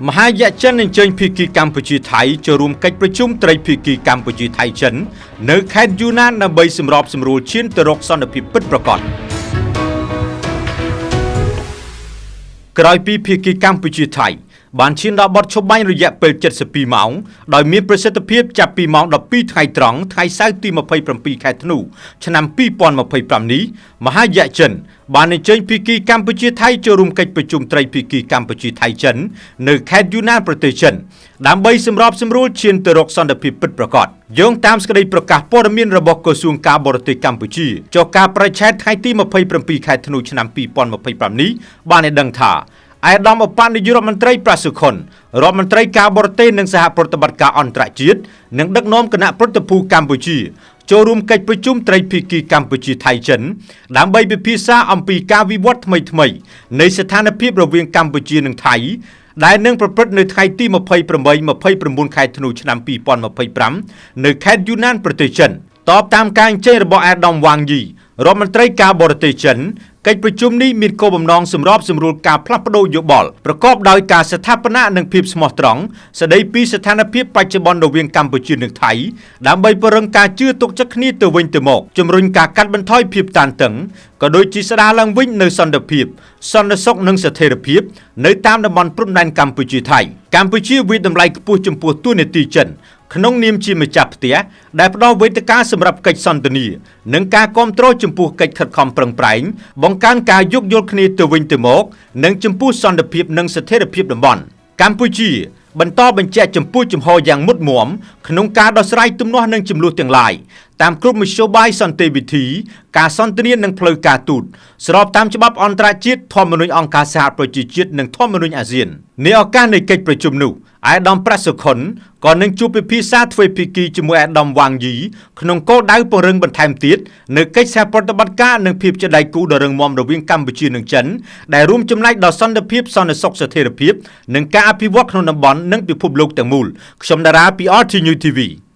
មហាយក្សចិនអញ្ជើញភាគីកម្ពុជាថៃចូលរួមកិច្ចប្រជុំត្រីភាគីកម្ពុជាថៃចិននៅខេត្តយូណានដើម្បីសម្របសម្រួលឈានទៅរកសន្តិភាពពិតប្រាកដក្រោយពីភាគីកម្ពុជាថៃបានឈានដល់បទឈប់បាញ់រយៈពេល72ម៉ោងដោយមានប្រសិទ្ធភាពចាប់ពីម៉ោង12ថ្ងៃត្រង់ថ្ងៃសៅរ៍ទី27ខែធ្នូឆ្នាំ2025នេះមហាយក្សចិនបានអញ្ជើញភាគីកម្ពុជាថៃចូលរួមកិច្ចប្រជុំត្រីភាគីកម្ពុជាថៃចិននៅខេត្តយូណានប្រទេសចិនដើម្បីសម្របសម្រួលឈានទៅរកសន្តិភាពពិតប្រាកដយោងតាមសេចក្តីប្រកាសព័ត៌មានរបស់ក្រសួងការបរទេសកម្ពុជាចុះការបរិច្ឆេទថ្ងៃទី27ខែធ្នូឆ្នាំ2025នេះបានឲ្យដឹងថាឯកឧត្តមឧបនាយករដ្ឋមន្ត្រីប្រាក់សុខុនរដ្ឋមន្ត្រីការបរទេសនិងសហប្រតិបត្តិការអន្តរជាតិនិងដឹកនាំគណៈប្រតិភូកម្ពុជាចូលរួមកិច្ចប្រជុំត្រីភាគីកម្ពុជាថៃចិនដើម្បីពិភាក្សាអំពីការវិវត្តថ្មីៗនៃស្ថានភាពរវាងកម្ពុជានិងថៃដែលនឹងប្រព្រឹត្តនៅថ្ងៃទី28 29ខែធ្នូឆ្នាំ2025នៅខេត្តយូណានប្រទេសចិនតបតាមការអញ្ជើញរបស់អាដាមវ៉ាងយីរដ្ឋមន្ត្រីការបរទេសចិនកិច្ចប្រជុំនេះមានគោលបំណងសម្របសម្រួលការផ្លាស់ប្ដូរយោបល់ប្រកបដោយការស្ថាបនានិងភាពស្មោះត្រង់ស្ដីពីស្ថានភាពបច្ចុប្បន្នរវាងកម្ពុជានិងថៃដើម្បីពង្រឹងការជឿទុកចិត្តគ្នាទៅវិញទៅមកជំរុញការកាត់បន្ថយភាពតានតឹងក៏ដូចជាស្ដារឡើងវិញនូវសន្តិភាពសន្តិសុខនិងស្ថិរភាពនៅតាមតំបន់ព្រំដែនកម្ពុជាថៃកម្ពុជាវាយតម្លៃខ្ពស់ចំពោះតួនាទីចិនក្នុងនាមជាម្ចាស់ផ្ទះដែលផ្ដល់វេទិកាសម្រាប់កិច្ចសន្ទនានិងការគាំទ្រចំពោះកិច្ចខិតខំប្រឹងប្រែងបង្កើនការយោគយល់គ្នាទៅវិញទៅមកនិងចំពោះសន្តិភាពនិងស្ថិរភាពតំបន់កម្ពុជាបន្តបញ្ជាក់ចំពោះជំហរយ៉ាងមុតមមក្នុងការដោះស្រាយទំនាស់និងចំនួនទាំងឡាយតាមគ្រប់មធ្យោបាយសន្តិវិធីការសន្ទនានិងផ្លូវការទូតស្របតាមច្បាប់អន្តរជាតិធម្មនុញ្ញអង្គការសហប្រជាជាតិនិងធម្មនុញ្ញអាស៊ាននាឱកាសនៃកិច្ចប្រជុំនោះឯកឧត្តមប្រាក់សុខុនក៏នឹងជួបពិភាក្សាទ្វេភាគីជាមួយឯកឧត្តមវ៉ាងយីក្នុងគោលដៅពង្រឹងបន្ថែមទៀតនៅកិច្ចសហប្រតិបត្តិការនិងភាពជាដៃគូដ៏រឹងមាំរវាងកម្ពុជានិងចិនដែលរួមចំណែកដល់សន្តិភាពសន្តិសុខស្ថិរភាពនិងការអភិវឌ្ឍក្នុងតំបន់និងពិភពលោកទាំងមូលខ្ញុំតារាពី RT News TV។